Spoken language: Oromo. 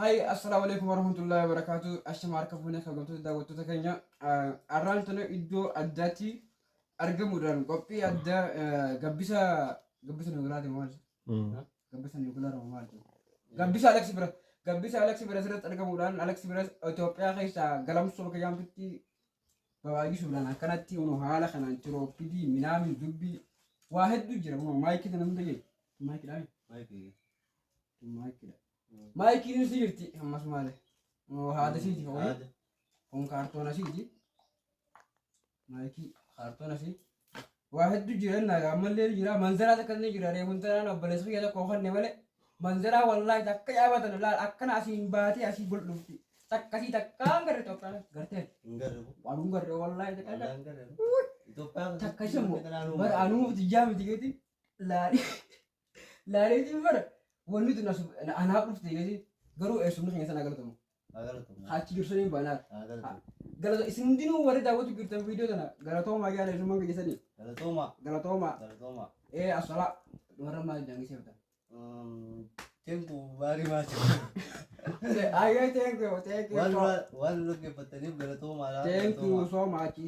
Hai, assalaamu alaikum warahmatullahi wabarakatuh. Ashama harka fuunee kabajamtoota daawwattoota keenya. Arraan tana iddoo addaatti argamuudhaan qophii addaa gabbisa gabbisa nuugulaati maal? Gabbisa nuugulaara maal? Gabbisa Alex bira gabbisa Alex bira asirratti argamuudhaan Alex bira Itoophiyaa keessaa galamsoo bakka jaamtutti babaay'isuudhaan akkanatti unu haala kanaan tirooppidii minaamin dubbii waa hedduu jira. Maayikii sana hunda jee maayikii dhaami. Maayikiidha. Maayikiin si jirti ammas maali? Haada siiti kun. Kun kaartoona siiti. Maayikii kaartoona sii. Waa hedduu jira innaa ammallee ni jira. Manzaraa takka ni jira. Reefuun tanaan obboleessa kiyya tokko kanne malee. Manzaraa wallaahi takka yaabatan laal akkana asiin baatee asii gol dhufti. Takkasii takkaan garee Itoophiyaa gartee. Hin garre. Waluun garee wallaahi takka Wallaan garre. Itoophiyaa takka isa immoo bara anuu tiyyaa miti geeti laalii. Laaleetiin bara wanni tun anaaf dhufte geeti garuu eessumni keenya sana galatamu. Achi jiru saniin baanaar. Galata isin hundinuu warri daawwatu jirtan viidiyoo tana galatoomaa jaala eessummaan keenya sanii. Galatooma. Galatoomaa. Galatooma. Ee assalaa. Warra maal jaangisee bitan. Thank you very much. Ayyee thank you thank you. Waan waan dhaggeeffattaniif galatoomaadha. Thank you so much.